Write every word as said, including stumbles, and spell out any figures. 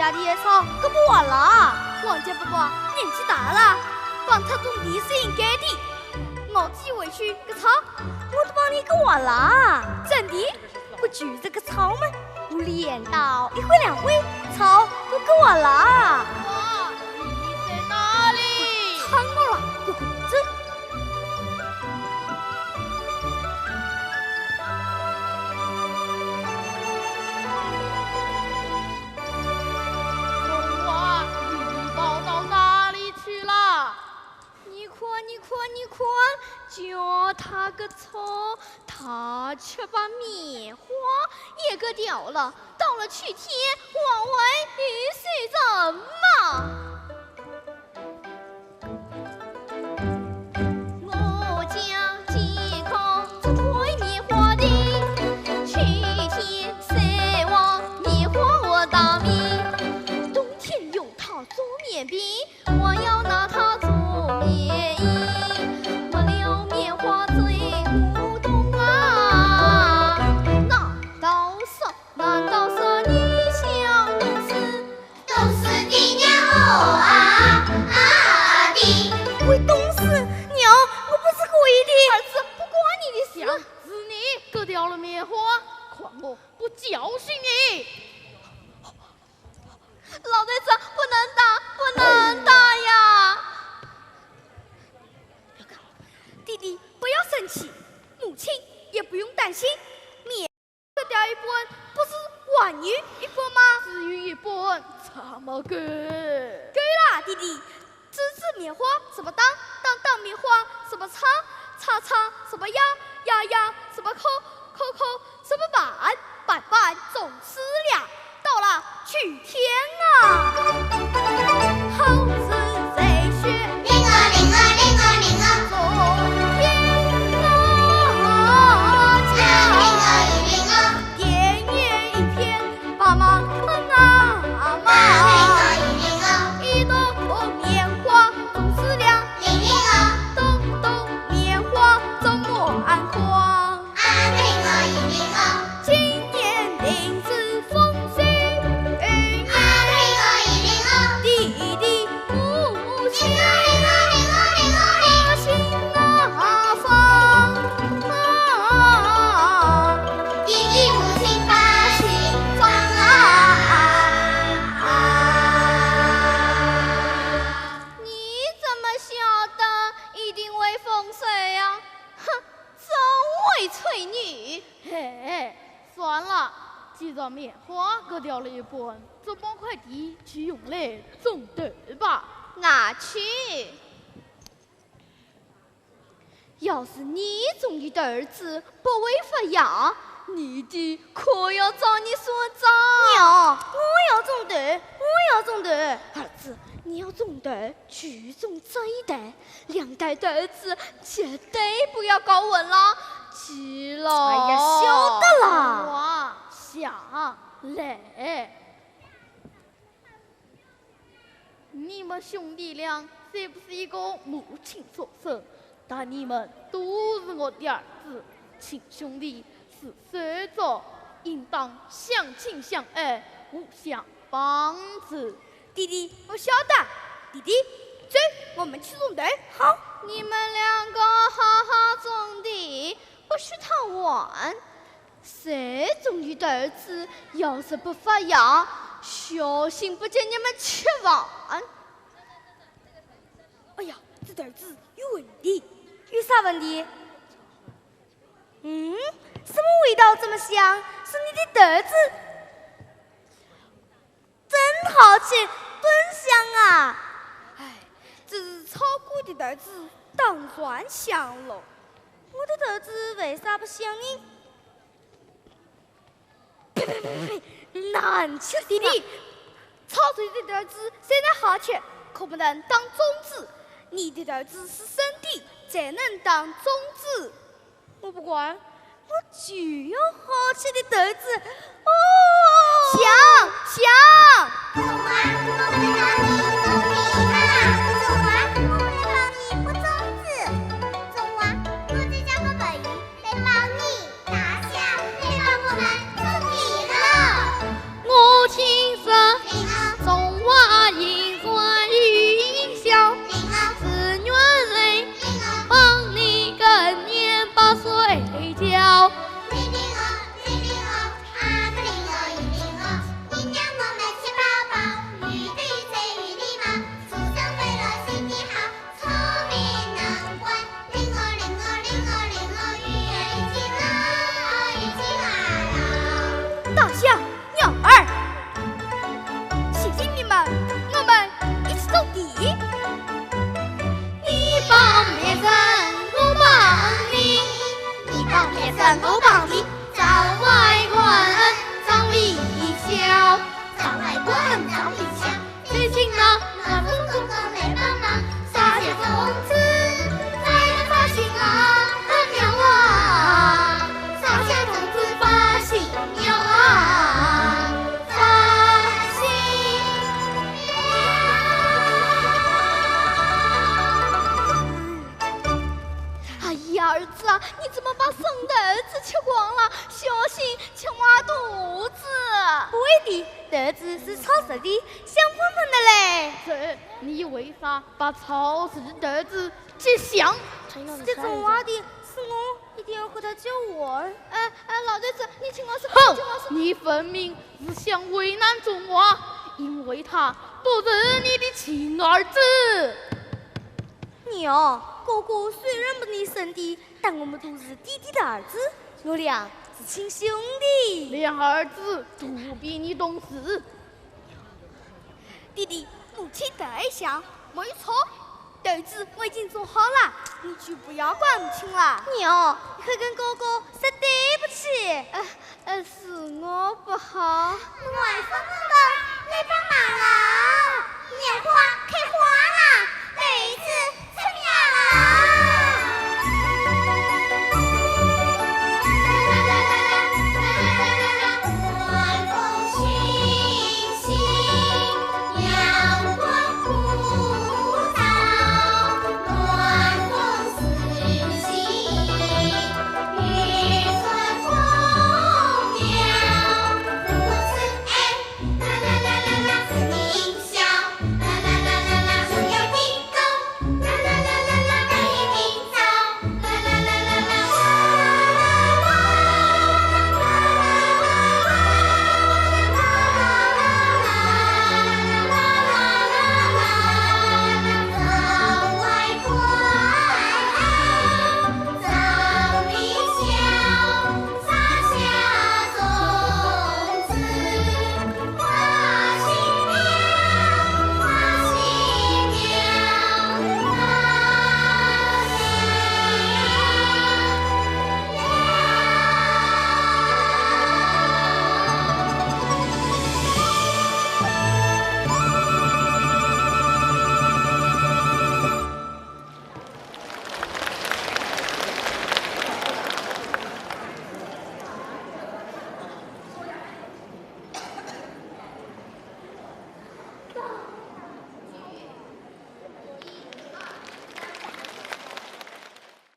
大地的草割不完啦。王家伯伯年纪大了，帮他种地是应该的。我自己回去割草，我都帮你割完啦。真的？不就是割草吗？屋里闲到一会两会，草都割完啦。哇，你在哪里？看我了，滚滚走。 冬瓜，你跑到哪里去了？你看，你看，你看，叫他割草，他却把棉花也割掉了，到了秋天，还会有收成吗？ 我家健康种棉花的，秋天收完棉花我打米，冬天用它做棉被，我要拿它做棉衣，没了棉花怎么冬啊？难道说，难道说你想冬死？ 冻死的鸟啊，啊的。会冻死？鸟，我不是故意的。儿子，不关你的事。想是你割掉了棉花，看我不教训你。老头子，不能打，不能打呀！弟弟，不要生气，母亲也不用担心。棉 割掉一半，不是还有一半吗？只有一半，怎么够？够啦，弟弟。这枝棉花怎么当，当当棉花怎么插，插插怎么压，压压怎么扣，扣扣怎么板，板板总是梁。到了秋天啊，好事在先。 你怎么晓得一定会丰收呀？哼，真会吹牛！嘿，算了，既然棉花割掉了一半，这半块地就用来种豆吧。拿去。 要是你种的豆子不会发芽，你爹可要找你算账。娘，我要种豆，我要种豆。儿子，你要种豆，就种这一代，两代豆子绝对不要搞混了，记牢。哎呀，晓得了。我想来。 你们兄弟俩虽不是一个母亲所生，但你们都是我的儿子，亲兄弟是手足，应当相亲相爱，互相帮助。弟弟，我晓得。弟弟，走，我们去种豆。好。你们两个好好种地，不许贪玩。 谁种的豆子要是不发芽，小心不给你们吃饭。哎呀，这豆子有问题。有啥问题？嗯，什么味道这么香？是你的豆子。 真好吃，真香啊！哎，这是草谷的豆子当然香了。我的豆子为啥不香呢？呸呸呸呸呸，难吃死了！弟弟，草谷的豆子虽然好吃，可不能当粽子。你的豆子是生的，才能当粽子。 我不管，我就要好吃的豆子。哦，香，香！粽娃，我来帮你种地啊！粽娃，我来帮你播粽子。粽娃，我在家做白鱼，来帮你打香，来帮我们种地了。我听说，你帮别人，我帮你；你帮别人，我帮你。朝外观，朝里笑。朝外观，朝里笑。最近啊，那么公公来帮忙，撒些种子，撒呀撒心啊，很妙啊。撒些种子，发新苗啊。 哎呀，儿子啊，你怎么把生豆子吃光了？小心吃坏肚子。不会的，豆子是炒熟的，香喷喷的嘞。这，你为啥把炒熟的豆子吃香？是这种话的，是我一定要和他救我。呃，呃，老头子，你听我说，哼，你听我说。你分明是想为难种娃，因为他不是你的亲儿子。你哦，哥哥虽然不是你生的，但我们都是爹爹的儿子，我俩是亲兄弟。连儿子都比你懂事。 爹爹，母亲在想。没错，豆子我已经做好了，你就不要管母亲了。你哦，你快跟哥哥说对不起。呃，呃，是我不好。我还是知道